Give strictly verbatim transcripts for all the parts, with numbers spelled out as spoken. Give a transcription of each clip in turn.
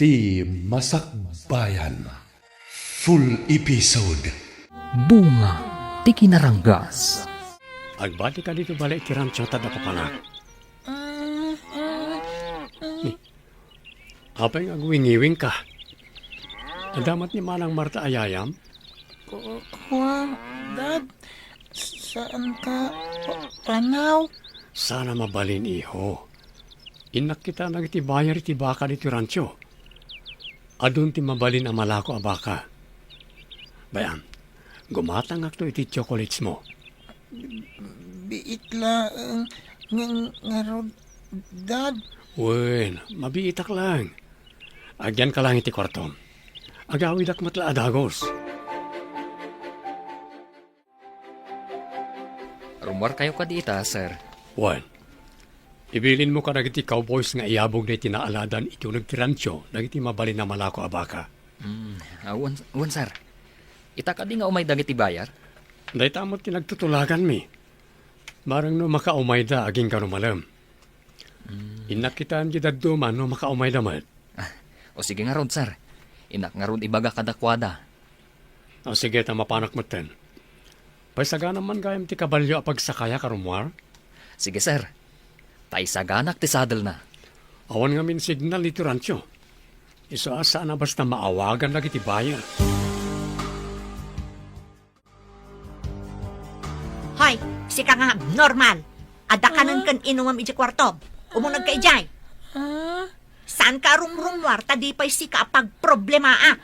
Ti Masakbayan. Full episode. Bunga ti kinaranggas. Agbalik ka dito balik ti rancho ta dapapanak. Apay nga agwingiwing ka? Adamat ni Manang Marta ayayam? Ku-, kuan, Dad, saan ka pa-, panaw? Sana mabalin, iho. Innak kita nagiti bayar iti baka ditoy rancho. Adun ti mabalin a malako a baka. Bay-am, gumatangakto iti chocolates mo. Biit laeng nga, ngarud, Dad. Wen, mabiitak lang. Agyan ka lang iti kwartom. Agawidak met la a dagus. Rummuar kayo kadi ita, sir. Wen, ibilin mo kadagiti cowboys nga iyabog daytoy naaladan iti uneg ti rancho dagiti mabalin a malako a baka. Mm, ah, wen, wen, sir. Ita kadi nga umay dagiti bayar? Dayta met ti nagtutulaganmi. Bareng no makaumayda agingga no malem. Mm. Innak kitaen iti dadduma no makaumayda met. Ah, o sige ngarud, sir. Innak ngarud ibaga kadakuada. O sige, ta mapanak metten. Paisaganam man gayam ti kabalio a pagsakayak a rummuar? Sige, sir. Paisaganak ti sadelna. Awan ngamin signal iti rancho. Isu a saan a basta maawagan dagiti bayar. Hoy, sika nga abnormal! Adda kanen ken inumem iti kuartom. Umuneg ka idiay. Ah? Saan ka a rumrummuar ta di pay sika a pagproblemaak.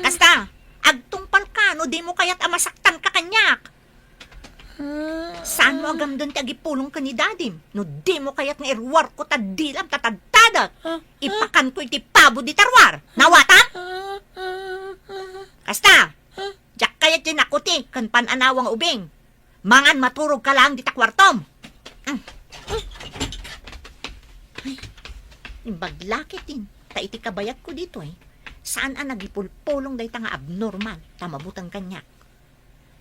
Kasta, agtungpal ka no di mo kayat a masaktan ka kaniak. Saan mo agamden ti agipulong ken ni dadim no di mo kayat nga iruar ko ta dilam ta tadtadak. Ipakan ko iti pabo dita ruar. Nawatam? Kasta, diak kayat ti nakuti ken pan-anawa nga ubing. Mangan maturog ka laeng dita kuartom. Mm. Ay, imbag la ketdin, ta iti kabayag ko ditoy, saan a nagipulpulong dayta nga abnormal ta mabuteng kaniak.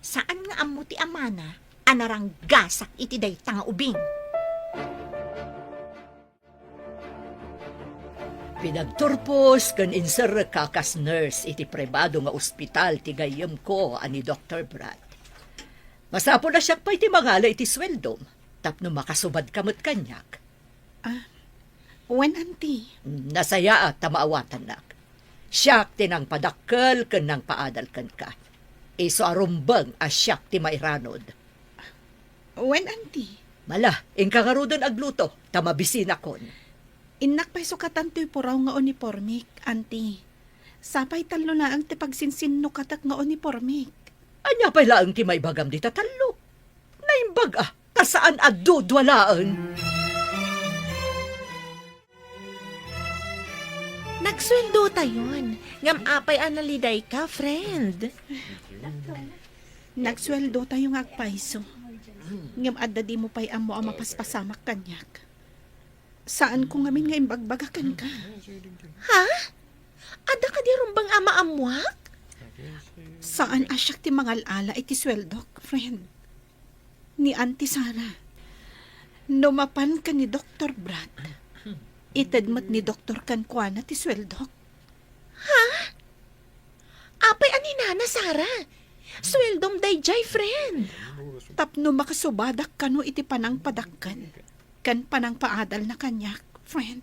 Saan nga ammo ti amana a naranggasak iti dayta nga ubing. Pinagturpos ken inserrekka kas nurse iti pribado nga ospital ti gayyemko a ni Doktor Brad. Masapul a siak pay ti mangala iti sueldom tapno makasubadka met kaniak. Ah, wen, Auntie. Nasayaat ta maawatannak. Siak ti nangpadakkel ken nangpaadal kenka. Isu a rumbeng a siak ti mairanod. Wen, Auntie. Mala, inka ngaruden agluto, ta mabisinakon. Innak pay sukatan toy puraw nga unipormik, Auntie. Sapay tallo laeng ti pagsinsinnukatek nga unipormik. Ania pay laeng ti maibagam dita tallo? Naimbag a, ta saan a dudua laeng. Nagsueldotayon. Ngem apay a nalidayka, friend? Nagsueldotayo nga agpayso. Ngem adda dimo pay ammo a mapaspasamak kaniak. Saanko ngamin nga imbagbaga kenka. Ha? Adda kadi rumbeng a maammoak? Saan a siak ti mangal-ala iti sueldok, friend. Ni Auntie Sara, no mapan ken ni Doktor Brad, ited met ni Doktor kenkuana ti sueldok. Ha? Apay a ni Nana Sara? Sueldom daydiay, friend. Tapno makasubadak kano iti panangpadakkel ken panangpaadalna kaniak, friend.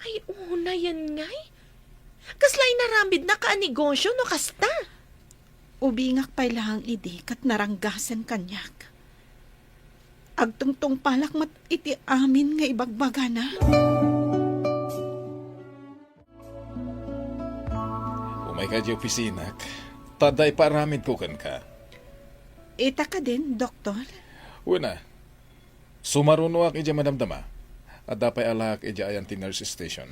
Ay, unayen ngay? Kasla inaramidnaka a negosio no kasta? Ubingak pay laeng idi ket naranggasen kaniak. Agtungtungpalak met iti amin nga ibagbagana. Umayka idiay opisinako, ta adda ipaaramidko kenka. Ita kadin, Doktor? Wen a. Sumarunoak idiay madamdama. Adda pay alaak idiay ayan ti nurse station.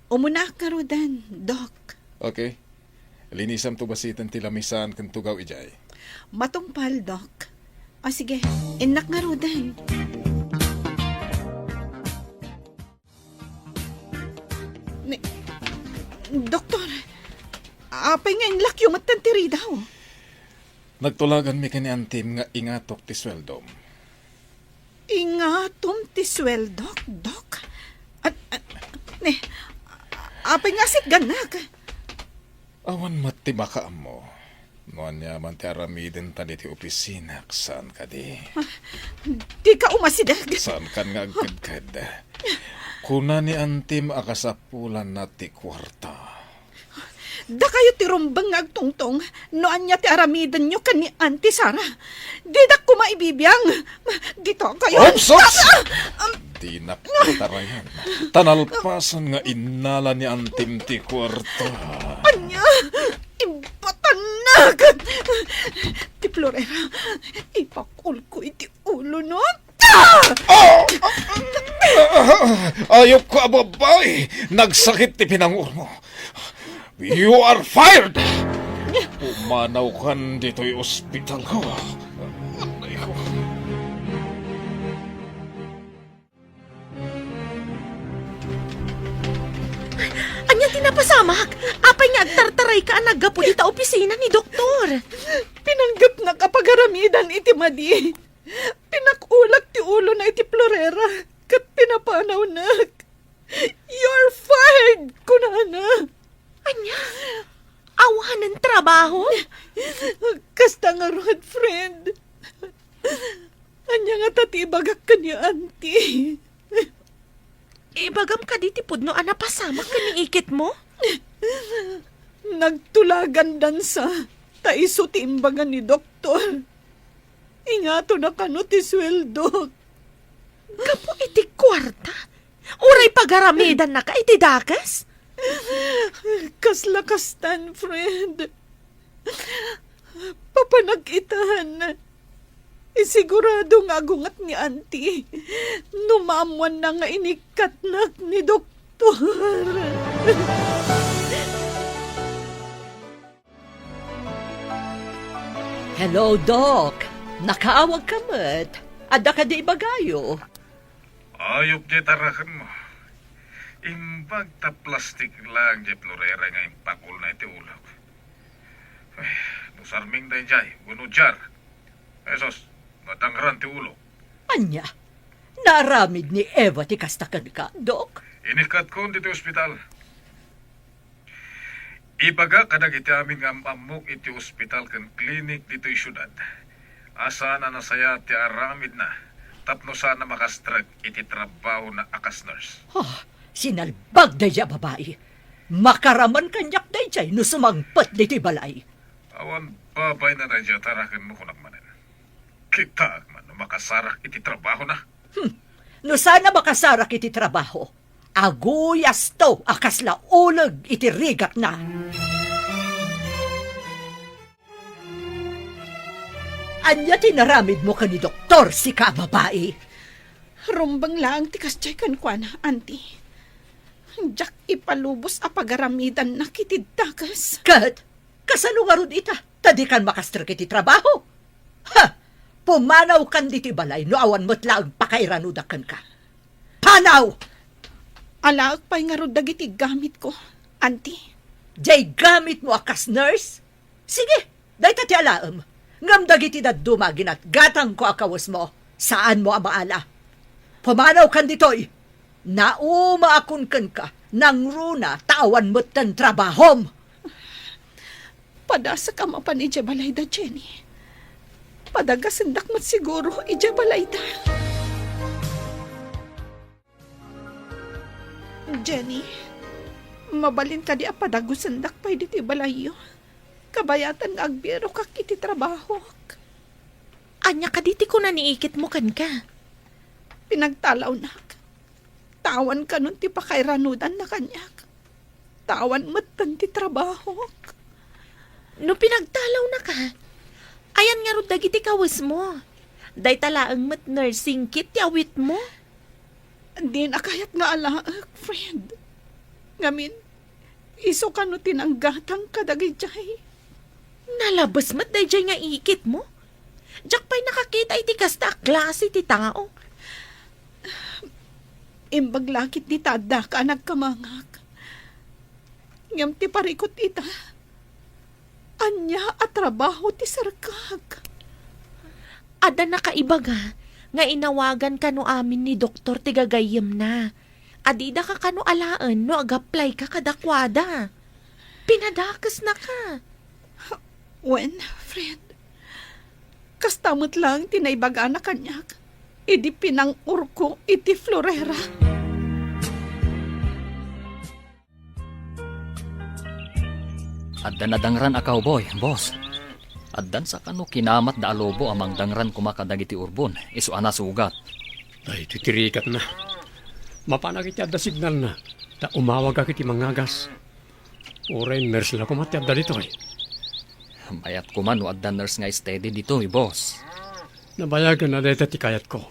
Umunaak ngaruden, Doc. Okay. Linisamto basiten ti lamisan ken tugaw idiay. Matungpal, Doc. O sige, innak ngaruden. Ni, Doktor, apay nga inlakyo metten ti ridaw? Nagtulaganmi ken ni Antim nga ingatok ti sueldom. Ingatom ti sueldok, Dok? At, at, Apay nga asitgannak? Awan met ti makaammo. No ania man ti aramidenta ditoy opisinak, saan kadi? Dika umasideg. Saankan nga agkedked. Kuna ni antim a kasapulanna ti kuarta. Dakayo ti rumbeng nga agtungtong no ania ti aramidenyo ken ni Auntie Sara. Didak koma ibibiang. Dita kayo. Oops, oops! Ah, ah, um, Dinak katarayan. Ta nalpasan nga innala ni antim ti kuarta. Ania? Ibatannak! Ti Florera, ipakul ko iti ulo, no? Ah! Ah! Ayupko a babai! Nagsakit ti pinangulmo. You are fired! Pumanawkan ditoy ospital ko. Aray ko. Ania ti napasamak? Apay nga agtartarayka a naggapu dita opisina ni doktor? Pinanggepnak a pagaramidan iti madi. Pinakulak ti ulona iti Florera ket pinapanawnak. "You're fired," kunana. Ania? Awanen trabaho? Kasta ngarud, friend. Ania ngata ti ibagak ken ni Auntie? Ibagam kadi ti pudno a napasamak ken ni iketmo? Nagtulagan dansa, ta isu ti imbaga ni doktor. Ingatona kano ti sueldok. Gapu iti kuarta? Uray pagaramidannaka iti dakes? Kasla kastan, friend. Papanag itan. Isigurado nga agunget ni Auntie no maammoanna nga inikkatnak ni doktor. Hello, Doc. Nakaawagka met. Adda kadi ibagayo? Ayup diay tarakenmo. Imbag ta plastik laeng diay Florera nga impakulna iti ulok. Ay, no sarming daydiay, wenno jar. Jesus, nadangran ti ulok. Ania? Naaramid ni Eva ti kasta kenka, Doc? Inikkatko ditoy ospital. Ibaga kadagiti amin nga am-ammok iti ospital ken klinik ditoy siudad a saan a nasayaat ti aramidna tapno saan a makastrek iti trabahona a kas nurse. Ah, sinalbag daydiay a babai. Makaraman kaniak daydiay no sumangpet ditoy balay. Awan babayna daydiay a tarakenmo, kunak manen. Kitaek man no makasarak iti trabahona. Hmm. No saan a makasarak iti trabaho, aguyasto a kasla uleg iti rigatna. Ania ti naramidmo ken ni doktor, sika a babai? Rumbeng laeng ti kasdiay kenkuana, Auntie. Diak ipalubos a pagaramidannak iti dakes. Ket kasano ngarud ita? Ta dikan makastrek iti trabaho? Ha! Pumanawkan ditoy balay no awan met laeng pakairanudak kenka. Panaw! Alaek pay ngarud dagiti gamitko, Auntie. Diay gamitmo a kas nurse? Sige, dayta ti alaem. Ngem dagiti dadduma a ginatgatangko a kawesmo, saanmo a maala. Pumanawkan ditoy. Naumaakon kenka, nangruna ta awan metten trabahom. Padasek a mapan idiay balayda, Jenny. Padagasendak met siguro idiay balayda. Jenny, mabalin kadi a padagusendak pay ditoy balayyo? Kabayatan nga agbirokak iti trabahok. Ania kadi ti kuna ni iketmo kenka? Pinagtalawnak. Ta awan kanon ti pakairanudanna kaniak. Ta awan metten ti trabahok. No pinagtalawnaka, ayan ngarud dagiti kawesmo? Dayta laeng met nursing kit ti awitmo. Dina kayat nga alaek, friend. Ngamin, isu kano ti nanggatang kadagijay? Nalabes met dayjay nga iketmo. Diak pay nakakita iti kasta a klase ti tao. Imbag la ketdi ta addaka a nagkamangak. Ngem ti parikut ita, ania a trabaho ti serkak? Adda nakaibaga nga inawagan kano amin ni doktor ti gagayyemna. A didaka kano alaen no agaplayka kadakuada. Pinadakesnaka. Wen, Fred, kasta met laeng ti naibagana kaniak idi pinang-urko iti florera. Adda nadangran a cowboy, boss. Addan sa kano kinamatda a lobo a mangdangran koma kadagiti urbon, isu a nasugat. Daytoy ti rikatna. Mapanak iti adda signalna, ta umawagak iti mangagas. Uray nurse la koma ti adda ditoy. Mayat koma no adda nurse nga steady ditoy, boss. Nabayagen a dayta ti kayatko.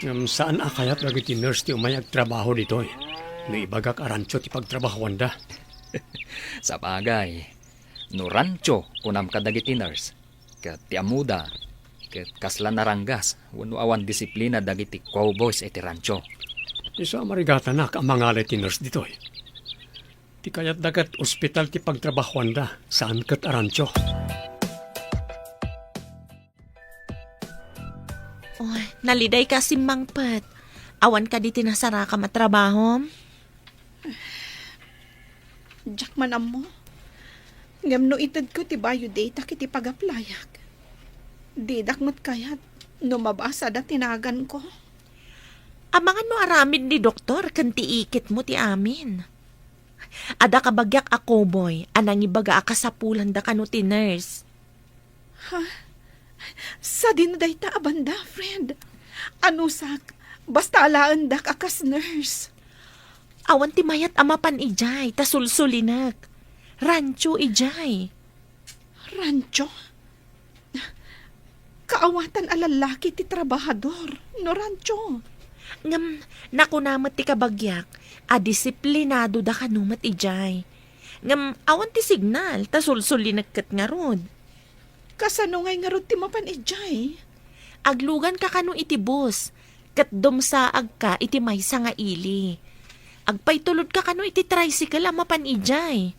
Ngem saan a kayat dagiti nurse ti umay agtrabaho ditoy no ibagak a rancho ti pagtrabahoanda. Sabagay, no rancho, kunam kadagiti nurse, ket ti ammoda, ket kasla naranggas wenno awan disiplina dagiti cowboys iti rancho. Isu a marigatanak a mangala iti nurse ditoy. Ti kayatda ket ospital ti pagtrabahoanda, saan ket a rancho. Oy, nalidayka a simmangpet. Awan kadi ti nasarakam a trabahom? Diak man ammo. Ngem no itedko ti bio data iti pagaplayak, didak met kayat no mabasada ti naganko. Amangan no aramid ni doktor ken ti iketmo ti amin. Adda kabagiak a cowboy a nangibaga a kasapulanda kano ti nurse. Ha? Sadino dayta a banda, Fred? Anusak, basta alaendak a kas nurse. Awan ti mayat a mapan idiay ta sulsulinek. Rancho idiay. Rancho? Kaawatan a lallaki ti trabahador no rancho. Ngem nakuna met ti kabagiak a disiplinado da kano met idiay. Ngem awan ti signal ta sulsulinek ket ngarud. Kasano ngay ngarud ti mapan idiay? Agluganka kano iti bus, ket dumsaagka iti maysa nga ili. Agpaytulodka kano iti tricycle a mapan idiay.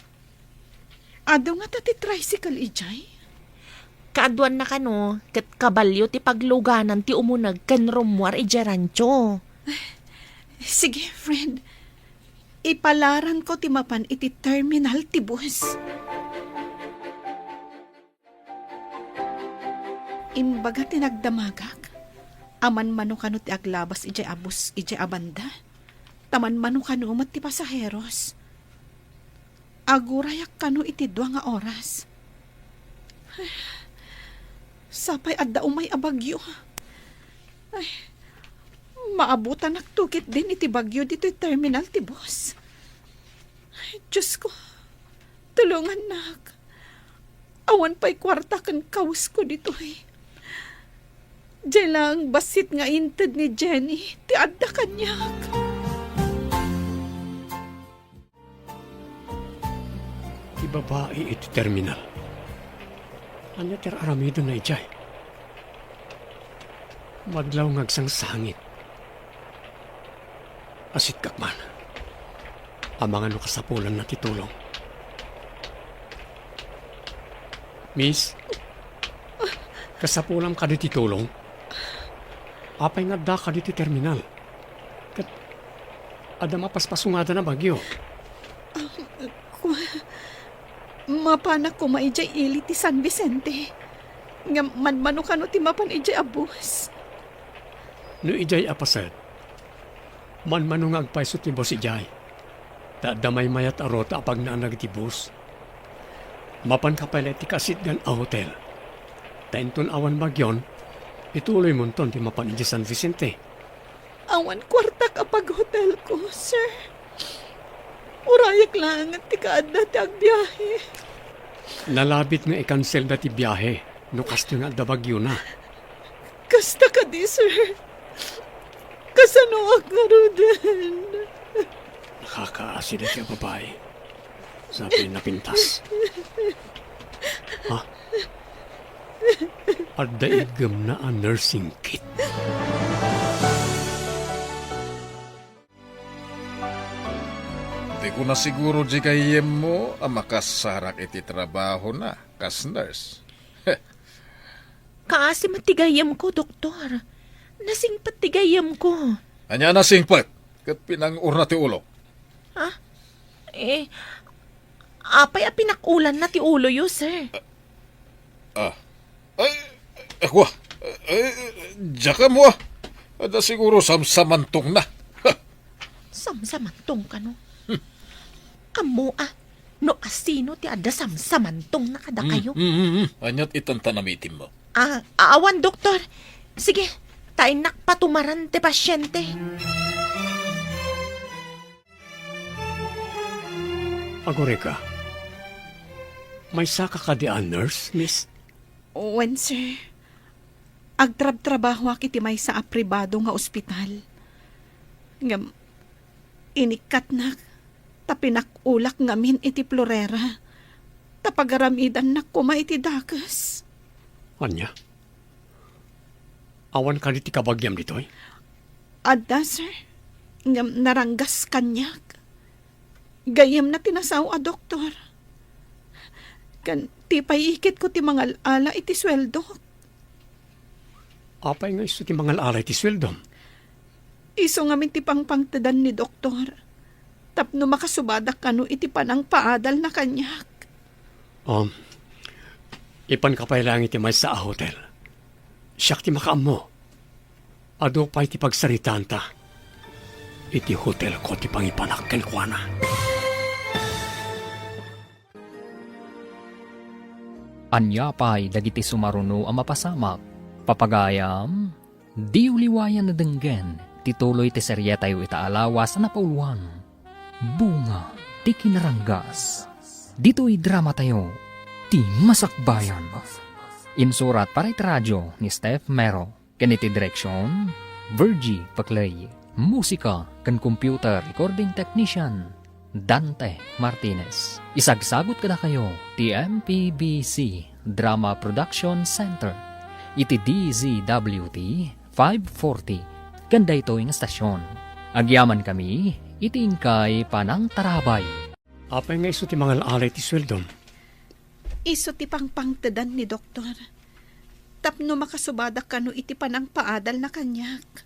Adu ngata ti tricycle idiay? Kaaduanna kano, ket kabalio ti pagluganan ti umuneg ken rummuar idiay rancho. Sige, friend. Ipalaranko ti mapan iti terminal ti bus. Imbaga ti nagdamagak, a manmano kano ti aglabas idiay a bus idiay a banda, ta manmano kano met ti pasaheros. Agurayak kano iti dua nga oras. Ay, sapay adda umay a bagyo. Ay, maabutanakto ketdin iti bagyo ditoy terminal ti bus. Ay, Diosko, tulongannak. Awan pay kuarta ken kawesko ditoy. Diay laeng bassit nga inted ni Jenny ti adda kaniak. Ti babai iti terminal. Ania ti ar-aramidenna idiay? Madlaw nga agsangsangit. Asitkak man. Amangan no kasapulanna ti tulong. Miss, kasapulam kadi ti tulong? Apay nga adda kadi ti terminal? Ket adda mapaspasungada a bagyo. Kua, mapanak koma idiay ili ti San Vicente. Ngem manmano kano ti mapan idiay a bus? No idiay a paset, manmano nga agpayso ti bus idiay. Ta adda maymayat a ruta a pagnaanna iti bus. Mapanka pay la iti kaasitgan a hotel. Ta inton awan bagyon, ituloymonton ti mapan idiay San Vicente. Awan kuartak a paghotelko, sir. Urayak laeng ti kaadda ti agbiahe. Nalabit nga ikanselda ti biahe no kastoy nga adda bagyona. Kasta kadi, sir? Kasanoak ngaruden? Nakakaasi daytoy a babai. Sabi napintas. Ha? Adda iggemna a nursing kit. Diko nasiguro diay gayyemmo a makasarak iti trabahona kas nurse. Kaasi met ti gayyemko, doktor. Nasingpet ti gayyemko. Ania a nasingpet? ket pinang-urna ti ulok. Ha? Eh, apay a pinak-ulanna ti uloyo, sir? Ah. Ay, ako, ah. Ay, diak ammo, ah. Adda siguro samsamantongna. Ha. Samsamantong kano? Hmm. Ammo, ah, no asino ti adda samsamantongna kadakayo? Mm, mm, mm, mm. Aniat itan ta namitimmo? Ah, awan, doktor. Sige, ta innak patumaran ti pasyente. Agurayka, maysaka kadi a nurse, miss? Wen, sir. Agtrabtrabahoak iti maysa a pribado nga ospital. Ngem, inikkatnak ta pinak-ulak ngamin iti florera, ta pagaramidannak koma iti dakes. Ania? Awan kadi ti kabagiam ditoy? Adda, sir. Ngem naranggas kaniak. Gayyemna ti nasao a doktor. Ken ti pay ikitko ti mangal-ala iti sueldok. Apay nga isu ti mangal-ala iti sueldom? Isu ngamin ti pangpangtedan ni doktor tapno makasubadak kano iti panangpaadalna kaniak. Um, ipanka pay laeng iti maysa a hotel. Siak ti makaammo. Adu pay ti pagsaritaanta. Iti hotelko ti pangipanak kenkuana. Ania pay dagiti sumaruno a mapasamak? Papagayam, diyo liwayan a denggen ti tuloy ti serietayo ita a lawas a napauluan, Bunga ti Kinaranggas. Ditoy dramatayo, Ti Masakbayan. Insurat para iti radio ni Steph Mero. Ken iti direksion, Virgie Paclay. Musika ken computer recording technician, Dante Martinez. Isagsagut kadakayo ti M P B C Drama Production Center iti D Z W T five forty ken daytoy nga stasyon. Agyamankami iti inkay panangtarabay. Apay nga isu ti mangal-ala iti sueldom? Isu ti pangpangtedan ni doktor tapno makasubadak kano iti panangpaadalna kaniak.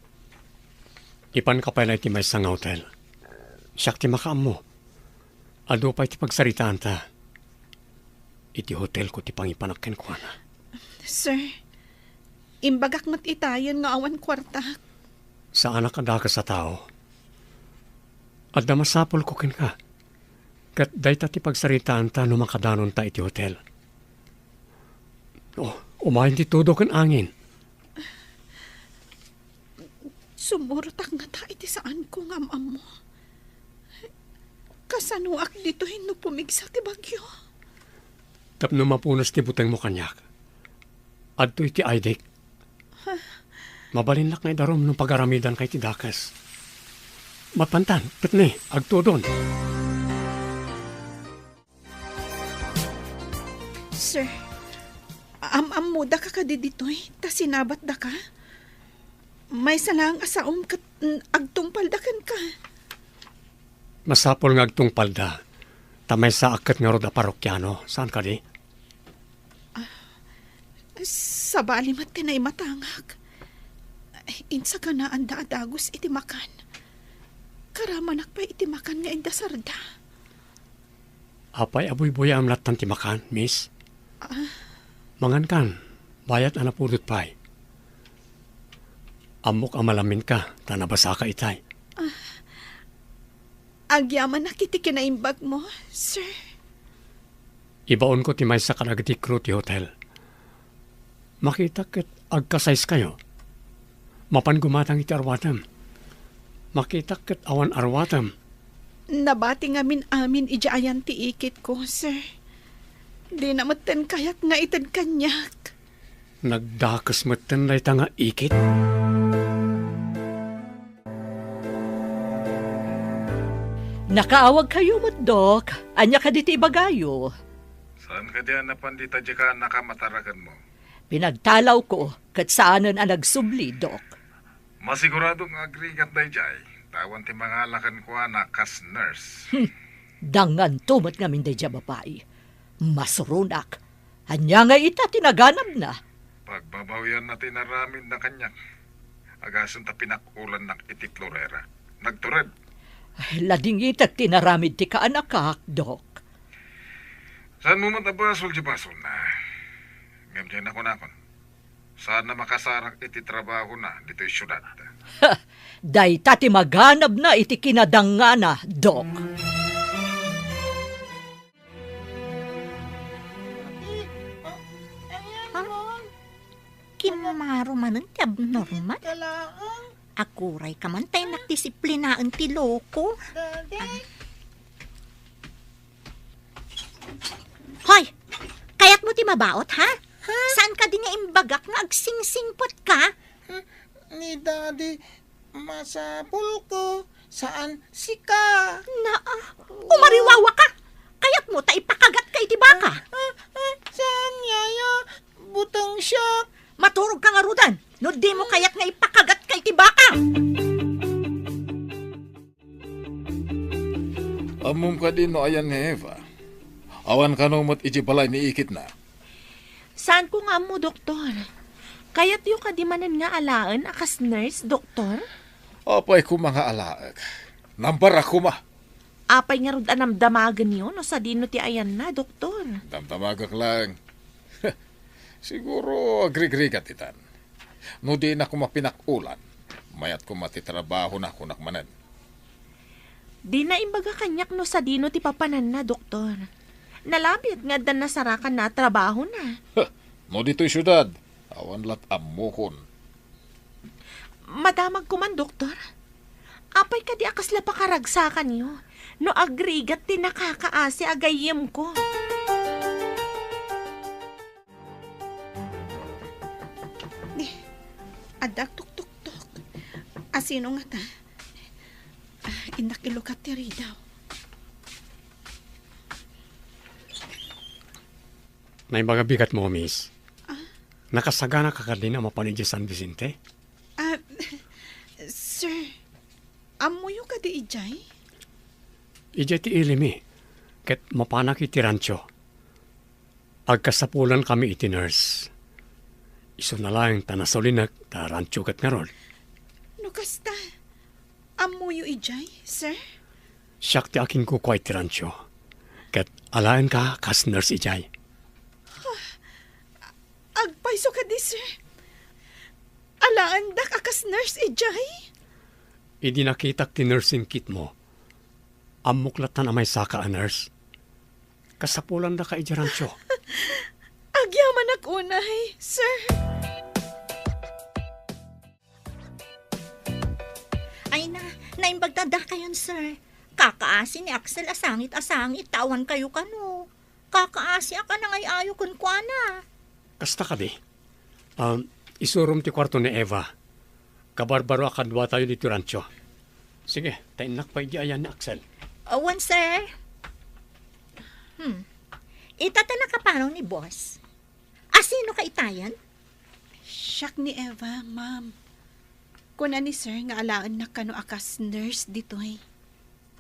Ipanka pay la iti maysa nga hotel. Siak ti makaammo. Adu pay ti pagsaritaanta. Iti hotelko ti pangipanak kenkuana. Sir, imbagak met itayen nga awan kuartak. Saanak a dakes a tao. Adda masapulko kenka. Ket dayta ti pagsaritaanta no makadanonta iti hotel. Oh, umayen ti tudo ken angin. Sumurotak ngata iti saanko nga am-ammo. Kasanoak ditoy no pumigsa ti bagyo? Tapno mapunas ti butengmo kaniak. Adtoy ti I D-k. Mabalinnak nga idarum no pagaramidanka iti dakes. Mapantan, ket ni, agtudon. Sir, am-ammodaka kadi ditoy ta sinabatdaka? Maysa laeng a saom ket, mm, agtungpalda kenka. Masapul nga agtungpalda, ta maysaak ket ngarud a parokiano, saan kadi? Ah, sabali met ti naimatangak. Insaganaanda a dagus iti makan. Karamanak pay iti makan nga indasarda. Apay a buybuyaem lattan ti makan, miss? Ah. Mangankan, bayat a napudot pay. Ammok a malaminka, ta nabasaka itay. Ah. Agyamanak iti kinaimbagmo, sir. Ibaonko ti maysa kadagiti crew ti hotel. Makitak ket agkasayskayo. Mapan gumatang iti arwatem. Makitak ket awan arwatem. Nabati ngamin amin idiay ayan ti ikitko, sir. Dina metten kayat nga ited kaniak. Nagdakes metten dayta nga ikit. Nakaawagkayo met, Dok. Ania kadi ti ibagayo? Saan kadi a napan dita diay kaannak a matarakenmo? Pinagtalawko, ket saanen a nagsubli, Dok. Masigurado nga agrigat daydiay, ta awan ti mangala kenkuana kas nurse. Hmm. Danganto met ngamin daydiay a babai. Masuronak. Ania ngay ita ti naganabna? Pagbabawianna ti inaramidna kaniak. Agasem ta pinak-ulannak iti florera. nagtured. Ay, ladingitek ti inaramid ti kaanakak, Dok. Saanmo met a basol ti basolna. Ngem diay nakunakon, saanna makasarak iti trabahona ditoy siudad. Dayta ti maganabna iti kinadangngana, Dok. Ha? Kimmaro manen ti abnormal? Agurayka man ta innak disiplinaen ti loko. Ah. Hoy! Kayatmo ti mabaot, ha? Ha? Saan kadi nga imbagak nga agsingsingpet ka? Hmm, ni Daddy, masapul ko, saan sika. Naa, umariwawa ka! Kayatmo ta ipakagat ka iti baka? Ah, ah, ah, saan, Yaya? Buteng siak. Maturog ka ngaruden, no dimo kayat nga ipakagat ka iti baka! Ammom kadi no ayan ni Eva? Awan kano met iti balay ni iketna? Saanko nga ammo, Doktor. Kayatyo kadi manen nga alaen a kas nurse, Doktor? Apay koma nga alaek. Nambarak koma. Apay ngarud a namdamagenyo no sadino ti ayanna, Doktor? Damdamagek laeng. Siguro agrigrigat itan. No dinak koma pinak-ulan, mayat koma ti trabahona, kunak manen. Dina imbaga kaniak no sadino ti papananna, Doktor. Nalabit nga adda nasarakanna a trabahona. Huh, no ditoy siudad, awan lat ammokon. Madamagko man, Doktor. Apay kadi a kasla pakaragsakanyo no agrigat ti nakakaasi a gayyemko? Ni, adda agtuktoktok. Asino ngata? Ah, innak ilukat ti ridaw. Naimbag a bigatmo, miss. Ah? Nakasagana ka kadin a mapan idiay San Vicente? Ah, sir, ammoyo kadi idiay? Idiay ti ilimi, ket mapanak iti rancho. Agkasapulankami iti nurse. Isuna laeng ta nasulinek ta rancho ket ngarud. No kasta, ammoyo idiay, sir? Siak ti akinkukua iti rancho, ket alaenka kas nurse idiay. Agpayso kadi, sir. Alaendak a kas nurse idiay? Idi nakitak ti nursing kitmo, ammok lattan a maysaka a nurse. Kasapulandaka idiay rancho. Agyamanak unay, sir. Ay na, naimbag ta dakayon, sir. Kakaasi ni Axel a sangit a sangit, ta awan kayo kano. Kakaasiak a nangay-ayo kenkuana. Kasta kadi? Um, isurom ti kuarto ni Eva. Kabarbaro a kaduatayo ditoy rancho. Sige, ta innak pay di ayan ni Axel. Awan, sir. Hmm. Ita ta nakaparong ni boss. Asino ka itayan? Siak ni Eva, ma'am. Kuna ni sir nga alaennak kano a kas nurse ditoy.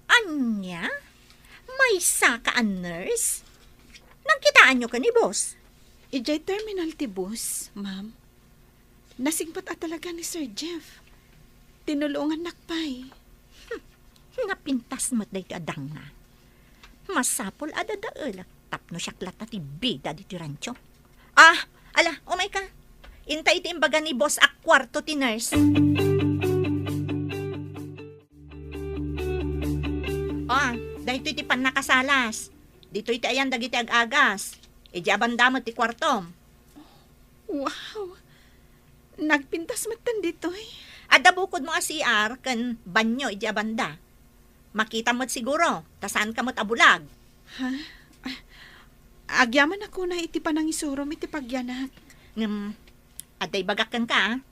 Ania? Maysaka a nurse? Nagkitaanyo ken ni boss? Idiay terminal ti bus, ma'am. Nasingpet a talaga ni Sir Jeff. Tinulongannak pay. Hmm. Napintas met daytoy a dangna. Masapul a dadaelek tapno siak latta ti bida ditoy rancho. Ah, ala, umayka. Inta iti imbaga ni boss a kuarto ti nurse. Ah, daytoy ti pannakasalas. Ditoy ti ayan dagiti ag-agas. Idiay a banda met ti kuartom. Wow! Nagpintas metten ditoy. Adda bukodmo a C R ken banyo idiay a banda. Makitam met siguro, ta saanka met a bulag. Ha? Ah, agyamanak unay iti panangisurom iti pagyanak. Ngem, adda ibagak kenka, a.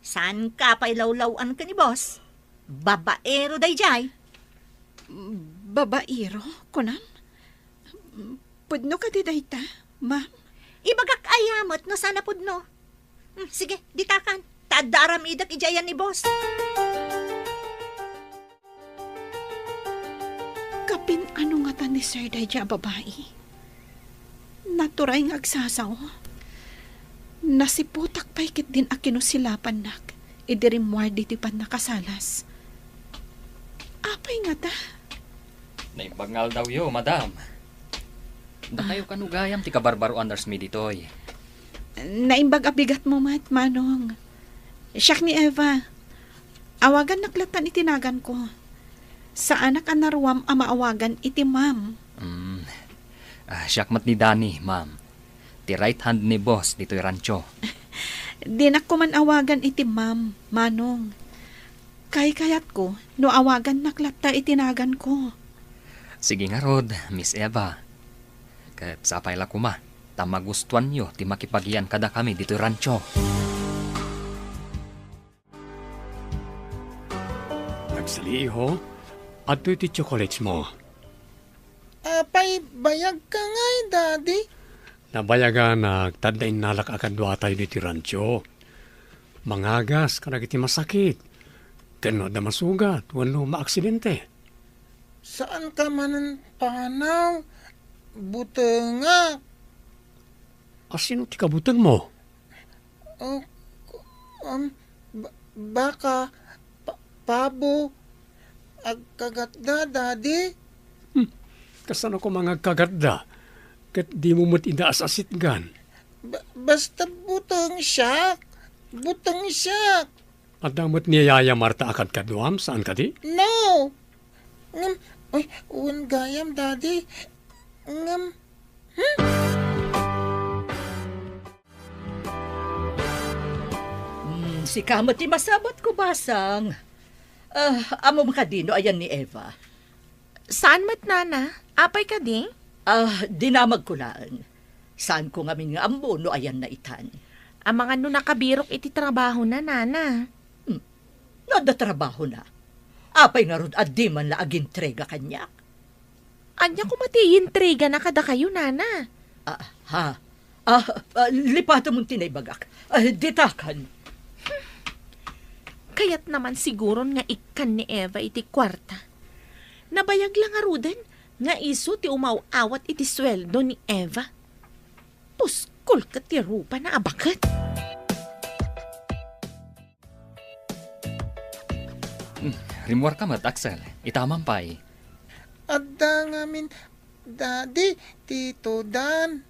Saanka pay lawlaw-an ken ni boss. Babaero daydiay. Babaero, kunam? Pudno kadi dayta, ma'am? Ibagak aya met no saan a pudno. Hmm, sige, ditakan. Ta adda aramidek idiay ayan ni boss. Kapin-ano ngata ni Sir daydiay a babai? Naturay nga agsasao. Nasiputak pay ketdin a kinusilapannak idi rimmuar ditoy pannakasalas. Apay ngata? Naimbag nga aldawyo, madam. Dakayo kano gayam ti kabarbaroan, Nurse May, ditoy. Naimbag a bigatmo met, Manong. Siak ni Eva. Awagannak lattan iti naganko. Saanak a naruam a maawagan iti ma'am. Mm. Ah, siak met ni Danny, ma'am. Ti right hand ni boss ditoy rancho. Dinak koman awagan iti ma'am, Manong. Kaykayatko no awagannak latta iti naganko. Sige ngarud, Miss Eva. Ket sapay la koma, ta magustuanyo ti makipagian kadakami ditoy rancho. Nagsali, iho. Adtoy ti chocolates mo. Apay, bayag ka ngay, Daddy? Nabayagan, agtadda innalak a kaduatayo ditoy rancho. Mangagas kadagiti masakit. Ken no adda masugat, wenno maaksidente. Saan ka manen panaw? Butengak. A, sino ti kabutengmo? Oh, um, ba-, baka, pa-, pabo, agkagatda, Daddy. Hmm, kasano koma nga agkagatda? Ket dimo met ida as-asitgan. Ba-, basta buteng siak. Buteng siak. Adda met ni Yaya Marta a kadkaduam, saan kadi? No. Ngem, ay, wen gayam, Daddy. Ngem, hmm? Hmm, sika met ti masabatko, basang. Ah, ammom kadi no ayan ni Eva? Saan met, Nana? Apay kadi? Ah, dinamagko laeng. Saanko ngamin nga ammo no ayanna itan. Amangan no nakabirok iti trabahona, Nana. Hmm. No adda trabahona, apay ngarud a diman la agintrega kaniak? Ania koma ti iintrigana kadakayo, Nana? Ah, ha? Ah, ah, lipatamon ti naibagak. Ah, ditakan. Kayatna man siguron nga ikkan ni Eva iti kuarta. Nabayag la ngaruden nga isu ti umaw-awat iti sueldo ni Eva. Puskol ket ti rupana a baket. Hmm, rimmuarka met, Axel. Itamam pay. Adda ngamin, Daddy, Tito Dan.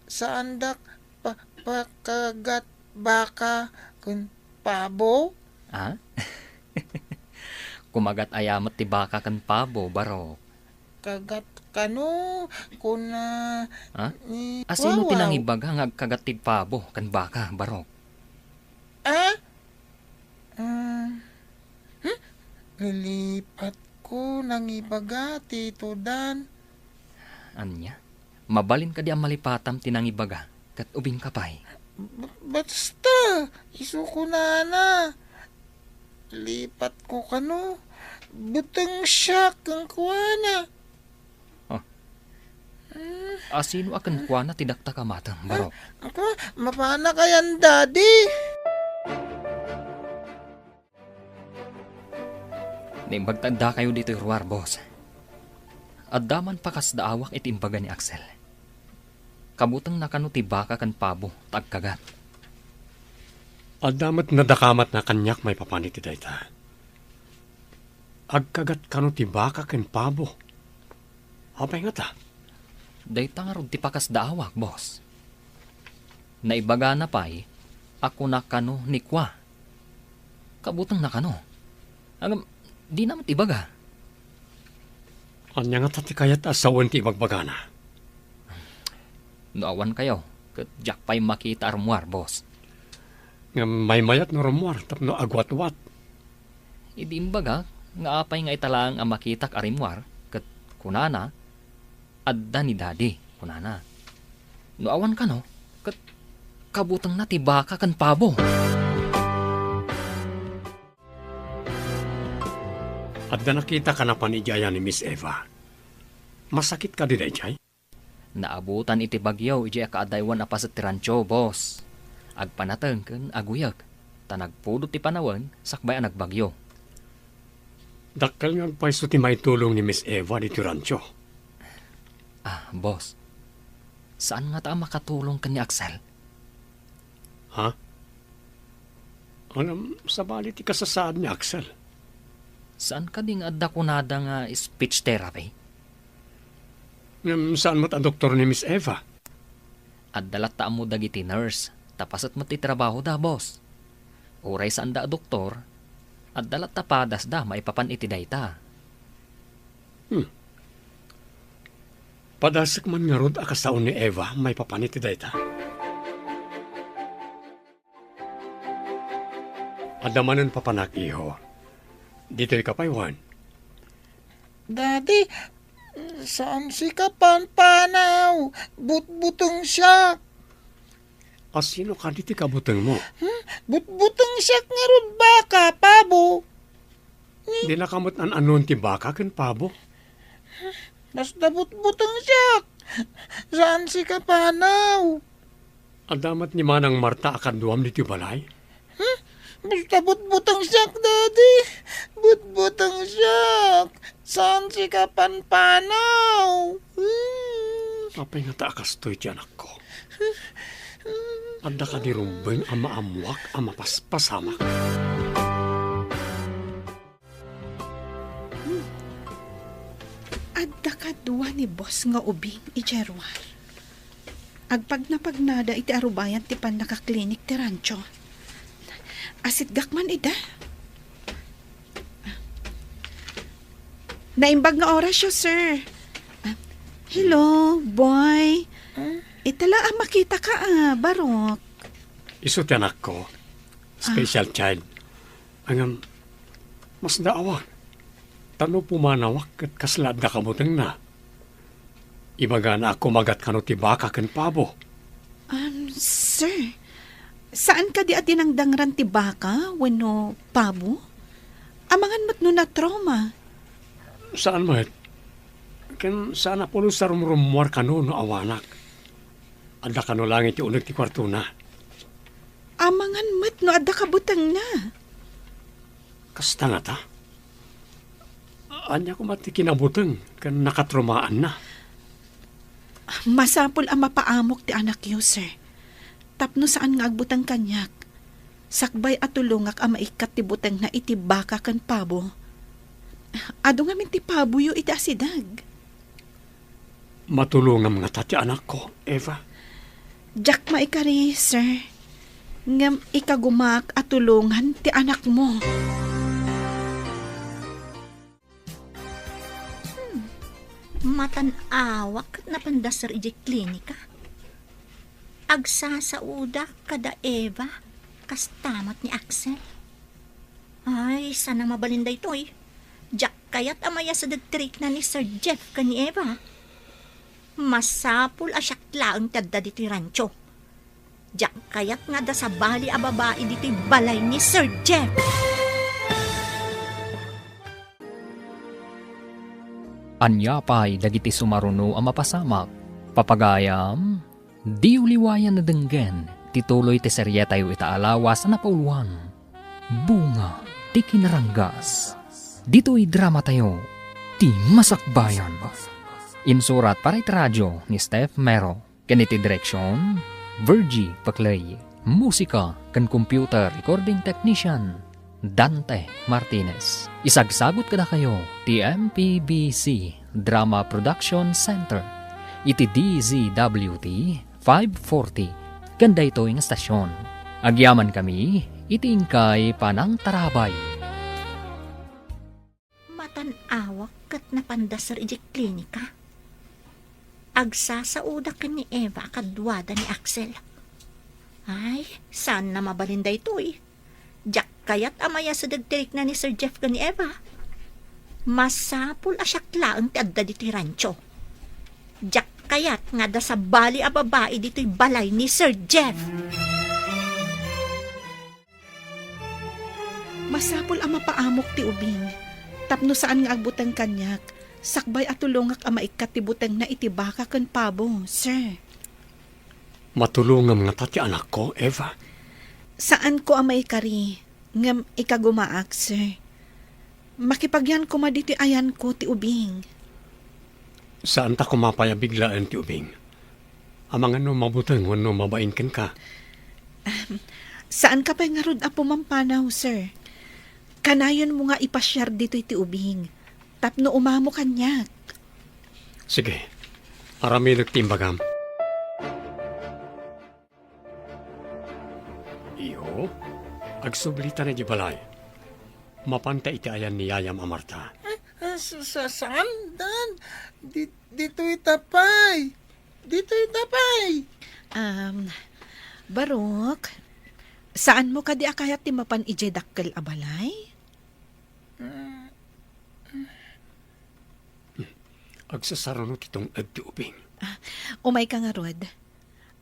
Saandak pa-, pakagat baka ken pabo? Ah? Kumagat aya met ti baka ken pabo, Barok? Kagat kano, kuna. Ha? Ni A, sino ti Wawaw. Nangibaga nga agkagat ti pabo ken baka, Barok? Ah? Ah, hmm? Lilipatko nangibaga, Tito Dan. Ania? Mabalin kadi a malipatam ti nangibaga, ket ubingka pay? B-, basta, isu kunana. Lipatko kano, buteng siak kenkuana. Oh. Hmm. A, sino a kenkuana ti dakta ka matem, Barok? Ah, ako, mapana kayan, Daddy. Naimbag ta addakayo ditoy ruar, boss. Adda man pakasdaawak iti imbaga ni Axel. Kabutengna kano ti baka ken pabo ta agkagat? Adda met nadakamatna kaniak maipapan iti dayta. Agkagat kano ti baka ken pabo? Apay ngata? Dayta ngarud ti pakasdaawak, boss. Naibagana pay a kuna kano ni Kua. Kabutengna kano. Ngem, dina met ibaga. Ania ngata ti kayat a sawen ti ibagbagana? No awan kayo, ket diak pay makita a rummuar, boss. Ngem maymayat no rummuar tapno agwatwat. Idi imbagak nga apay nga ita laeng a makitak a rimmuar, ket kunana, "Adda ni Daddy," kunana. No awan kano, ket kabutengna ti baka ken pabo. Adda nakita ka napan idiay ni Miss Eva. Masakit kadi daydiay? Naabutan iti bagyo idiay a kaadaywan a paset ti rancho, boss. Agpanateng ken aguyek, ta nagpudot ti panawen sakbay a nagbagyo. Dakkel nga agpayso ti maitulong ni Miss Eva ditoy rancho. Ah, boss. Saan ngata a makatulong ken ni Axel? Ha? Ngem, sabali ti kasasaad ni Axel. Saan kadi nga adda kunada nga speech therapy? Ngem saan met a doktor ni Miss Eva? Adda latta ammo dagiti nurse, ta paset met ti trabahoda, boss. Uray saanda a doktor, adda latta padasda maipapan iti dayta. Hmm. Padasek man ngarud a kasao ni Eva maipapan iti dayta. Adda manen papanak, iho. Ditoy ka pay, Juan. Daddy, saan sika panpanaw? Butbuteng siak. A, sino kadi ti kabutengmo? Hmm? Butbuteng siak ngarud baka, pabo. Dina ka met an-anon ti baka ken pabo? Basta butbuteng siak. Saan sika panaw? Adda met ni Manang Marta a kaduam ditoy balay? Hmm? Basta butbuteng siak, Daddy. Butbuteng siak. Saan sika panpanaw? Hmm. Apay ngata a kastoy ti anakko? Adda kadi rumbeng a maammoak a mapaspasamak? Hmm. Adda kadua ni boss nga ubing idiay ruar. Agpagnapagnada iti arubayan ti pannakaklinik ti rancho. Asitgak man ida. Naimbag nga orasyo, sir. Ah, hello, boy. Ita la a makitaka, ah, Barok. Isu ti anakko. Special child. Ngem, masdaawak. Ta no pumanawak ket kasla adda kabutengna. Ibagana a kumagat kano ti baka ken pabo. Um, sir, saan kadi a dinangdangran ti baka wenno pabo? Amangan met no natrauma. Saan met. Ken saan a pulos a rumrummuar kano no awanak. Adda kano laeng iti uneg ti kuartona. Amangan met no adda kabutengna. Kasta ngata? Ania koma ti kinabuteng ken nakatraumaanna? Masapul a mapaamok ti anakyo, sir. Tapno saan nga agbuteng kaniak, sakbay a tulongak a maikkat ti butengna iti baka ken pabo. Adu ngamin ti paboyo iti asideg. Matulongam ngata ti anakko, Eva? Diak maikari, sir. Ngem ikagumaak a tulongan ti anakmo. Hmm. Matan-awak ket napanda, sir, idiay klinika. Agsasaoda kada Eva, kasta met ni Axel. Ay, saan a mabalin daytoy. Diak kayat a mayasideg ti rikna ni Sir Jeff ken ni Eva. Masapul a siak laeng ti adda ditoy rancho. Diak kayat nga adda sabali a babai ditoy balay ni Sir Jeff. Ania pay dagiti sumaruno a mapasamak? Papagayam, diyo liwayan a denggen ti tuloy ti serietayo ita a lawas a napauluan, Bunga ti Kinaranggas. Ditoy dramatayo, Ti Masakbayan. Insurat para iti radio ni Steph Mero. Ken iti direksion, Virgie Paclay. Musika ken computer recording technician, Dante Martinez. Isagsagut kadakayo ti M P B C Drama Production Center iti D Z W T five forty ken daytoy nga estasion. Agyamankami iti inkay panangtarabay. Matan-awak ket napanda, sir, idiay klinika. Agsasaoda ken ni Eva a kaduada ni Axel. Ay, saan a mabalin daytoy. Diak kayat a mayasideg ti rikna ni Sir Jeff ken ni Eva. Masapul a siak laeng ti adda ditoy rancho. Diak kayat nga adda sabali a babai ditoy balay ni Sir Jeff. Masapul a mapaamok ti ubing, tapno saan nga agbuteng kaniak, sakbay a tulongak a maikkat ti butengna iti baka ken pabo, sir. Matulongam ngata ti anakko, Eva? Saanko a maikari, ngem ikagumaak, sir. Makipagyan koma ditoy ayanko ti ubing. Saan ta koma pay a biglaen ti ubing? Amangan no mabuteng wenno mabain kenka. Ahem. Saanka pay ngarud a pumampanaw, sir. Kanayonmo nga ipasiar ditoy ti ubing tapno umamo kaniak. Sige, aramidek ti imbagam. Iho, agsublita idiay balay. Mapanta iti ayan ni yayam a Marta. Eh, eh, sa-, sa-, saan, Dan? Di-, ditoy ta pay. Ditoy ta pay. Um, Barok, saanmo kadi a kayat ti mapan idiay dakkel a balay? Mm. Agsasaruno ti tunged ti ubing. Ah, umayka ngarud.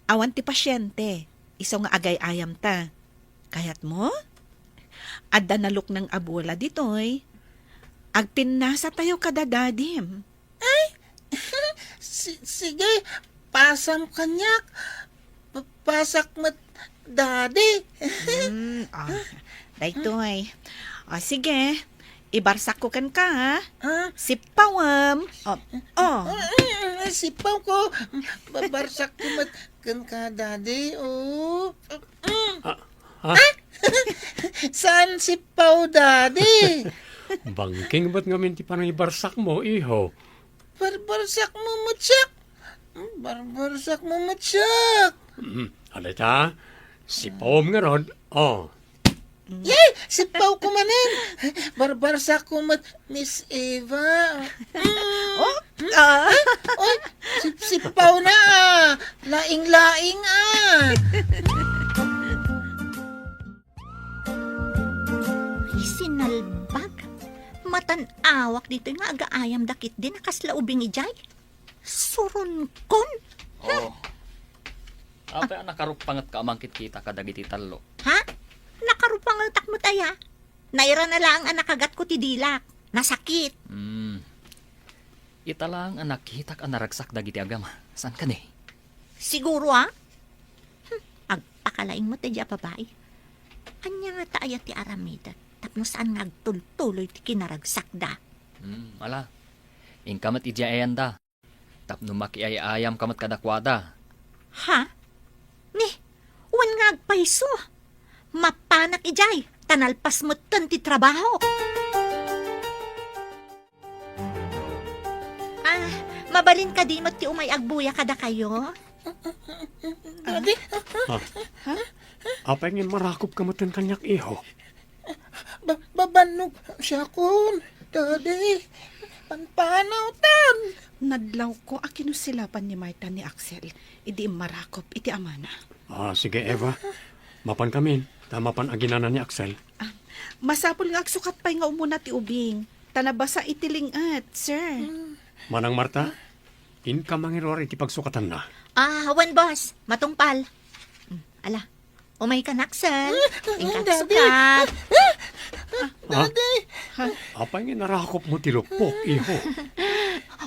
Awan ti pasiente, isu nga agay-ayamta. Kayatmo? Adda naluknang a bola ditoy. Agpinnasatayo kada dadim. Ay, si-, sige, pasam kaniak. Pa-, pasak met, Daddy. Hmm, ah, daytoy. O, sige. Ibarsakko kenka, ha? Ah. Sippawem. O, o. Mm, mm, sippaw ko. Ba-, barsakko met kenka, Daddy. O. Mm. Ah, ha? Saan sippaw, Daddy? Bangking met ngamin ti panangibarsakmo, iho. Barbarsakmo met siak. Barbarsakmo met siak. Mm, alita, sippawem ngarud. O. Yay! Sippawko manen. Barbarsakko met, Miss Eva. Mm. O, ah. Ay, oy, sip-, sippawna, ah. Laing-laing, ah. Ay, sinalbag. Matan-awak ditoy nga agaayam dakit din a kasla ubing idiay. Suronkon? O. Apay a nakarupangetka a mangkitkita kadagiti tallo? Ha? Nakarupangetak met aya? Nairana laeng a nakagatko ti dilak. Nasakit. Hmm. Ita laeng a nakitak a naragsak dagiti agama. Saan kadi? Siguro, a? Hmm, agpakalaing met daydiay a babai. Ania ngata aya ti aramidek tapno saan nga agtultuloy ti kinaragsakda? Hmm, ala. Inka met idiay ayanda. Tapno makiay-ayamka met kadakuada. Ha? Ni, wen nga agpayso. Mapanak idiay, ta nalpas metten ti trabaho. Ah, mabalin kadi met ti umay agbuya kadakayo? Daddy? Ah. Ha? Apay ngem marakopka metten kaniak, iho? Ba-, babannog siakon, Daddy. Panpanawtan. Nadlawko a kinusilapan ni Marta ni Axel idi immarakop iti amana. Ah, sige, Eva. Mapankamin, ta mapan aginana ni Axel. Ah, masapul nga agsukat pay nga umuna ti ubing, ta nabasa iti ling-et, sir. Manang Marta, inka mangiruar iti pagsukatanna. Ah, wen, boss. Matungpal. Mm, ala. Umaykan, Axel. Inka agsukat. Daddy. Ah, Daddy. Apay nga narakopmo ti luppok, iho?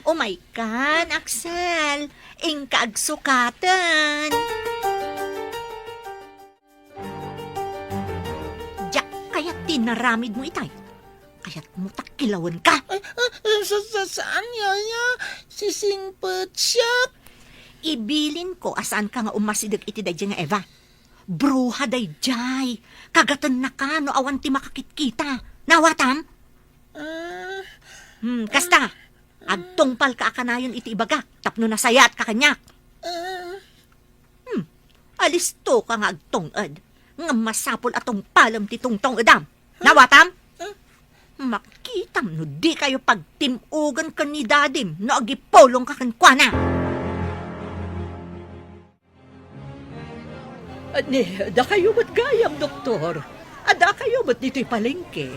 Umaykan, Axel. Inka agsukaten. Diak kayat ti inaramidmo itay. Kayatmo ta kilawenka? Ay, ah, ah, sa-, sa-, saan, Yaya? Sisingpet siak. Ibilinko a saanka nga umasideg iti daydiay nga Eva. Bruha daydiay. Kagatennaka no awan ti makakitkita. Nawatam? Ah. Hmm, kasta. Agtungpalka a kanayon iti ibagak tapno nasayaatka kaniak. Ah. Hmm. Alistoka nga agtunged, ngem masapul a tungpalem ti tungtungedam. Nawatam? Makitam no dikayo pagtim-ogen ken ni Dadim no agipulongka kenkuana. Ni, dakayo met gayam, Doktor. Addakayo met ditoy palengke.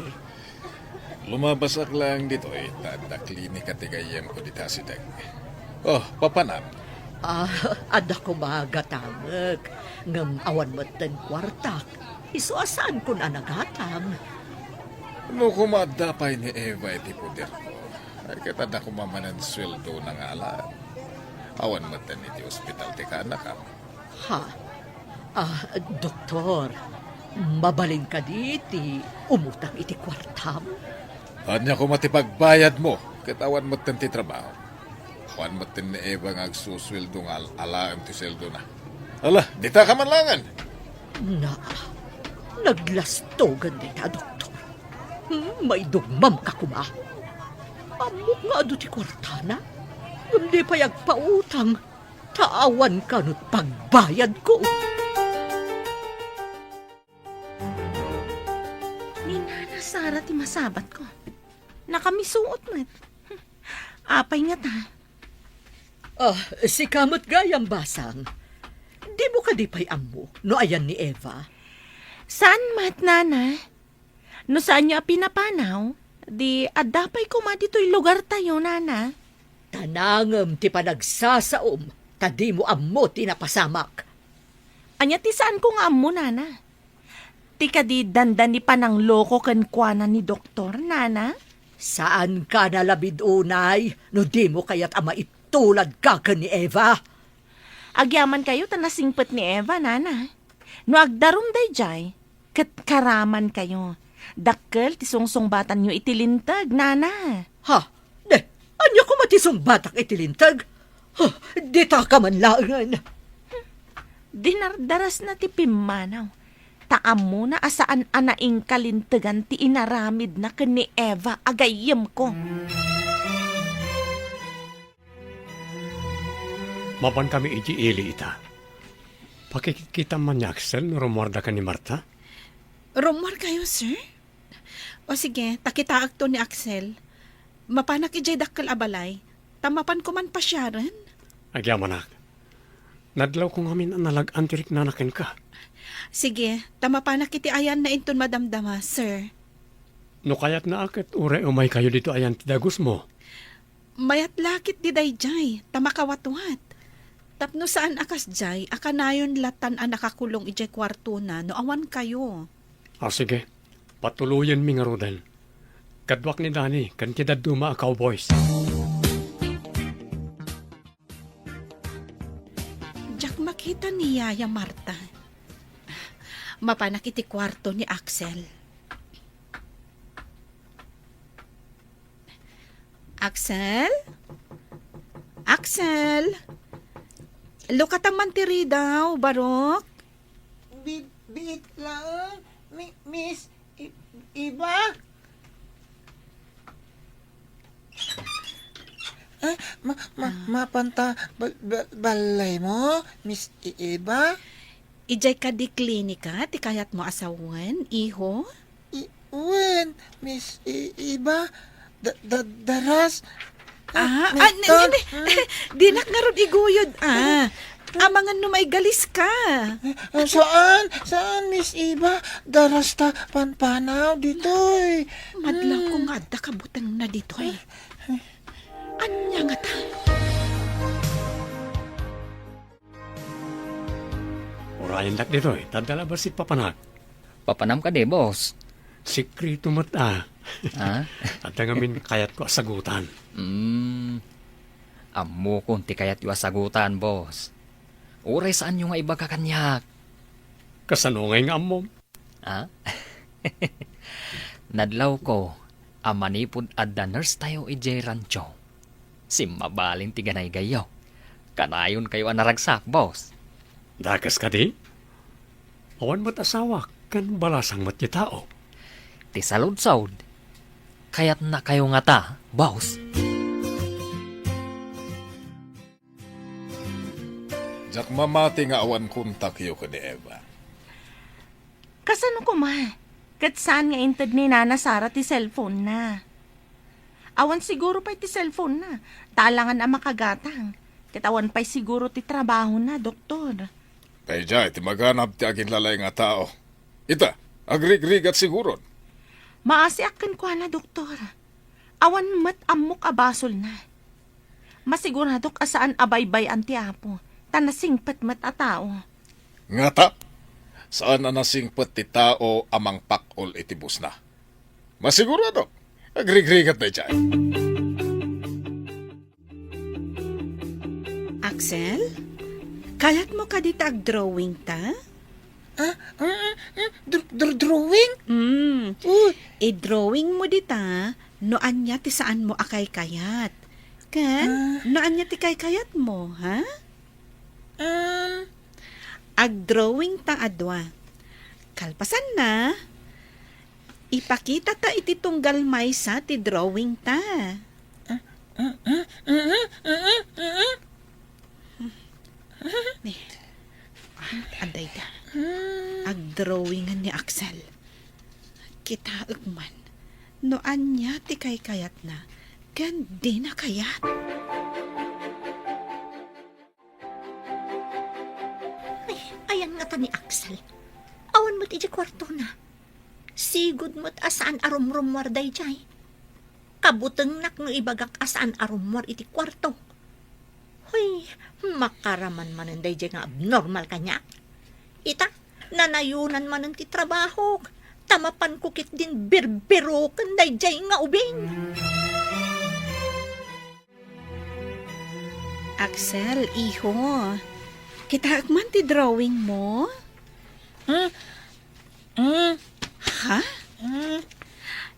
Lumabasak laeng ditoy, ta adda klinika ti gayyemko dita asideg. Oh, papanam. Ah, adda koma gatamek, ngem awan metten kuartak. Isu a saankon a nagatam. No koma adda pay ni Eva iti poderko, ay ket adda koma manen sueldona nga alaem. Awan metten iti ospital ti kaanakam. Ha? Ah, doktor, mabalin kadi ti umutang iti kuartam? Ania koma ti pagbayadmo ket awan metten ti trabaho? Awan metten ni Eva nga agsusueldo nga al-alaem ti sueldona. Ala, dita ka man laengen! Na, naglastogan dayta a doktor. Hmm, maidugmam ka koma. Ammok nga adu ti kuartana, ngem di pay agpautang, ta awan kano ti pagbayadko. Ni Nana Sara ti masabatko. Nakamisuot met. Apay ngata? Ah, sika met gayam, Basang. Dimo kadi pay ammo no ayan ni Eva? Saan met, Nana? No saanyo a pinapanaw, di adda pay koma ditoy lugartayo, Nana. Ta nangem ti panagsasaom, ta dimo ammo ti napasamak. Ania ti saanko nga ammo, Nana? Ti kadi dandani panangloko kenkuana ni doktor, Nana? Saanka nalabid unay no dimo kayat a maitulad ka ken ni Eva? Agyamankayo ta nasingpet ni Eva, Nana. No agdarum daydiay, ket karamankayo. Dakkel ti sungsungbatanyo iti linteg, Nana. Ha? De, ania koma ti sungbatak iti linteg? Ha, dita ka man laengen. Dinardarasna ti pimmanaw, ta ammona a saan a naingkalintegan ti inaramidna ken ni Eva a gayyemko. Mapankami iti ili ita. Pakikitkitam man ni Axel no rummuarda ken ni Marta? Rummuarkayo, sir? O sige, ta kitaekto ni Axel. Mapanak idiay dakkel a balay, ta mapanko man pasiaren. Agyamanak. Nadlawko ngamin a nalag-an ti riknana kenka. Sige, ta mapanak iti ayanna inton madamdama, sir. No kayatna a ket uray umaykayo ditoy ayan ti dagusmo. Mayat la ket ti daydiay, ta makawatwat. Tapno saan a kasdiay, a kanayon latan a nakakulong idiay kuartona no awankayo. Ah, sige. Patuloyenmi ngaruden. Kaduak ni Dani ken ti dadduma a cowboys. Diak makita ni Yaya Marta. Mapanak iti kuarto ni Axel. Axel? Axel? Lukatam man ti ridaw, Barok? Bi-, biit laeng, Mi-, Miss I-, Iba? Ah, ma-, ma-, Ah. Mapanta bal-, bal-, balay mo, Miss I-, Iba? Idiay kadi klinika ti kayatmo a sawen, iho? I-, wen, Miss I-, Iba, da-, da-, daras. Ah, ah, ni-, ni-, ni-, dinak ngarud iguyod, ah. Amangan no maigalis ka. Ah, saan? Saan, Miss Iba? Daras ta panpanaw ditoy. Madlaw ko nga adda kabutengna ditoy. Ania ngata? Urayendak ditoy, ta adda la bassit papanak. Papanam kadi, boss? Sekreto met, ah. Ah? Adda ngamin kayatko a sagutan. Hmm. Ammokon ti kayatyo a sagutan, boss. Uray saanyo nga ibaga kaniak. Kasano ngay nga ammom? Ah? Nadlawko a manipud adda nurse tayo idiay rancho, simmabalin ti ganaygayyo. Kanayonkayo a naragsak, boss. Dakes kadi? Awan met asawak ken balasang met ti tao. Ti saludsod, kayatnakayo ngata, boss? Diak mamati nga awan kontakyo ken ni Eva. Kasano koma? Ket saan nga inted ni Nana Sara ti cellphone-na? Awan siguro pay ti cellphone-na, ta alangan a makagatang. Ket awan pay siguro ti trabahona, Doktor. Daydiay ti maganab ti aginlalay nga tao. Ita, agrigrigat siguron. Maasiak kenkuana, Doktor. Awan met ammok a basolna. Masiguradok a saan a baybay-an ti Apo, ta nasingpet met a tao. Ngata, saan a nasingpet ti tao a mangpak-ol iti busna. Masiguradok, agrigrigat daydiay. Axel, kayatmo kadi ta agdrawing ta? Ah, ah, ah, ah, dr-, dr-, drawing? Mm. Uy. I-drawing mo dita no ania ti saanmo a kaykayat. Ken Ah. no ania ti kaykayatmo, ha? Um, Agdrawing ta a dua. Kalpasanna, Ipakita ta iti tunggal maysa ti drawing ta. Ah, ah, ah, ah, ah, ah, ah. Ni, ah, adayda. Ah. Agdrawingan ni Axel. Kitaek man no ania ti kaykayatna ken dina kayat. Ay, ayan ngata ni Axel. Awan met iti kuartona. Sigud met a saan a rumrummuar daydiay. Kabutengnak no ibagak a saan a rummuar iti kuarto. Hoy, makaraman manen daydiay nga abnormal kaniak. Ita, nanayonan manen ti trabahok, ta mapanko ketdin birbiroken daydiay nga ubing. Axel, iho, kitaek man ti drawing mo? Hmm? Hmm? Ha? Hmm?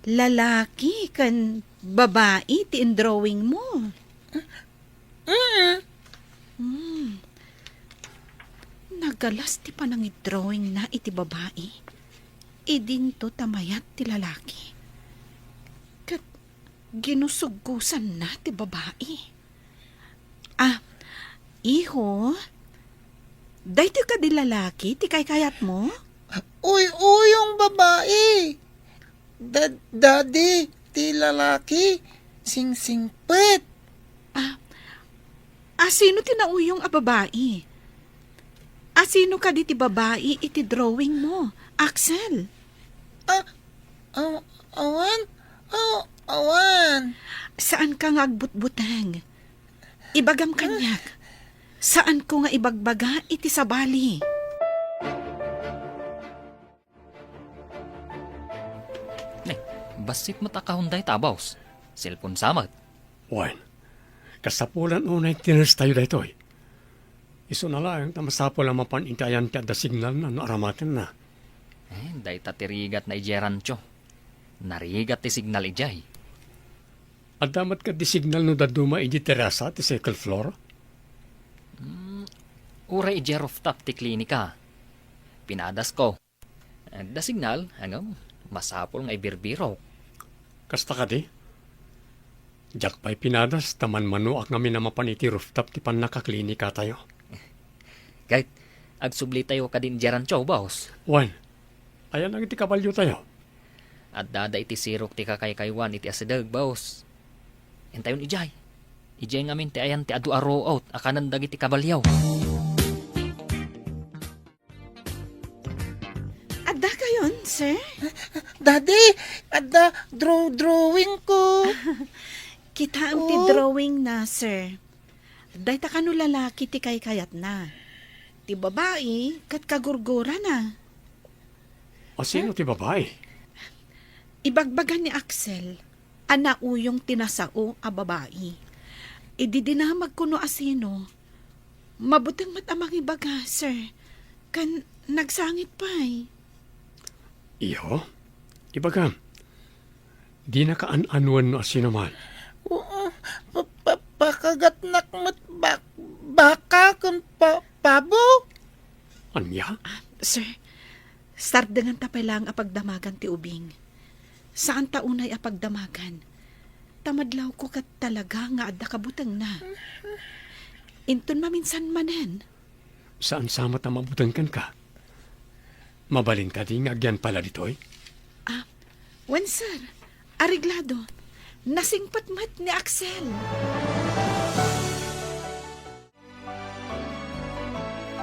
Lalaki ken babai ti indrawing mo? Hmm. Hmm. Nagalas ti panangidrawingna iti babai. Idinto ta mayat ti lalaki. Ket ginusuggosanna ti babai. Ah, iho, daytoy kadi lalaki ti kaykayatmo? Uy-uyong babai. Da-, daddy, ti lalaki, singsingpet. Ah, asino ti nauyong a babai? Asino kadi ti babai iti drawing mo, Axel? Ah, aw-, awan? Aw-, awan. Saanka nga agbutbuteng. Ibagam kaniak. Saanko nga ibagbaga iti sabali. Eh, bassit met a kahon dayta, boss. Cellphone sa met. Wen, kasapulan unay ti nurse tayo daytoy. Isuna laeng ta masapul a mapan iti ayan ti adda signalna no aramatenna. Eh, dayta ti rigatna idiay rancho. Narigat ti signal idiay. Adda met kadi signal no dadduma idi terasa ti second floor? Hmm, uray idiay rooftop ti klinika. Pinadasko. Adda signal, ngem masapul nga ibirbirok. Kasta kadi? Diak pay pinadas ta manmanoak ngamin a mapan iti rooftop ti pannakaklinikatayo. Ket, agsublitayo kadin idiay rancho, boss. Wen, ayan dagiti kabaliotayo? Addada iti sirok ti kakaykaywan iti asideg, boss. Intayon idiay. Idiay ngamin ti ayan ti adu a root a kanen dagiti kabalio. Adda kayon, sir? Daddy, adda draw-, drawing ko. Kitaem ti Oh. drawing na, sir. Dayta kano lalaki ti kaykayatna. Ti babai, ket kagurgurana. Asino ti babai? Ibagbaga ni Axel a nauyong ti nasao a babai. Idi dinamagko no asino, mabuteng met a mangibaga, sir. Kan nagsangit pay. Iyo, ibagam, dinaka an-anuen no asino man. Oo, pa-, pa-, pakagatnak met bak-, baka ken pa-, pabo. Ania? Ah, sir, sardenganta pay laeng a pagdamagan ti ubing. Saanta unay a pagdamagan. Ta madlawko ket talaga nga adda kabutengna. Inton maminsan manen. Saan sa met a mabuteng kenka? Mabalin kadi nga agyan pala ditoy? Ah, wen, sir. Areglado. Nasingpet met ni Axel.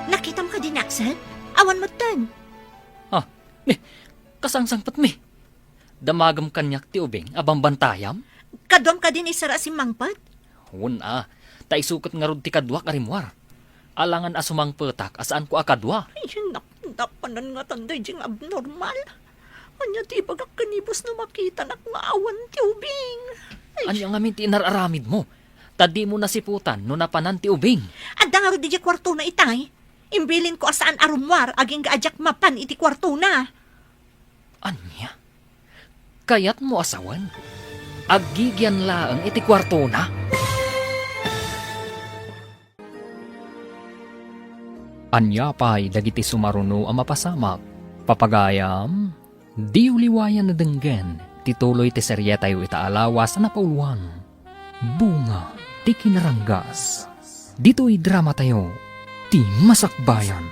Nakitam kadi ni Axel? Awan metten. Ah, ni, kasangsangpetmi. Damagem kaniak ti ubing a bambantayam? Kaduam kadi ni sir a simmangpet? Wen a, ta isu ket ngarud ti kaduak a rimmuar. Alangan a sumangpetak a saanko a kadua. Ay, nap-, napanan ngatan daydi nga abnormal. Ania ti ibagak ken ni boss no makitanak nga awan ti ubing? Ay. Ania ngamin ti inar-aramidmo? Ta dimo nasiputan no napanan ti ubing. Adda ngarud idiay kuartona itay. Imbilinko a saan a rummuar agingga a diak mapan iti kuartona. Ania? Kayatmo a sawen? Aggigian laeng iti kuartona? Ania pay dagiti sumaruno a mapasamak? Papagayam, Diyo liwayan a denggen ti tuloy ti serietayo ita a lawas a napauluan, Bunga ti Kinaranggas. Ditoy dramatayo, Ti Masakbayan.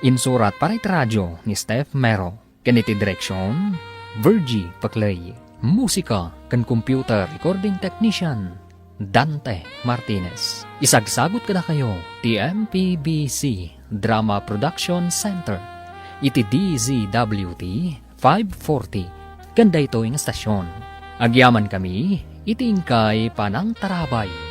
Insurat para iti radio ni Steph Mero. Ken iti direksion, Virgie Paclay. Musika ken computer recording technician, Dante Martinez. Isagsagut kadakayo ti M P B C Drama Production Center iti D Z W T five forty ken daytoy nga stasyon. Agyamankami iti inkay panangtarabay.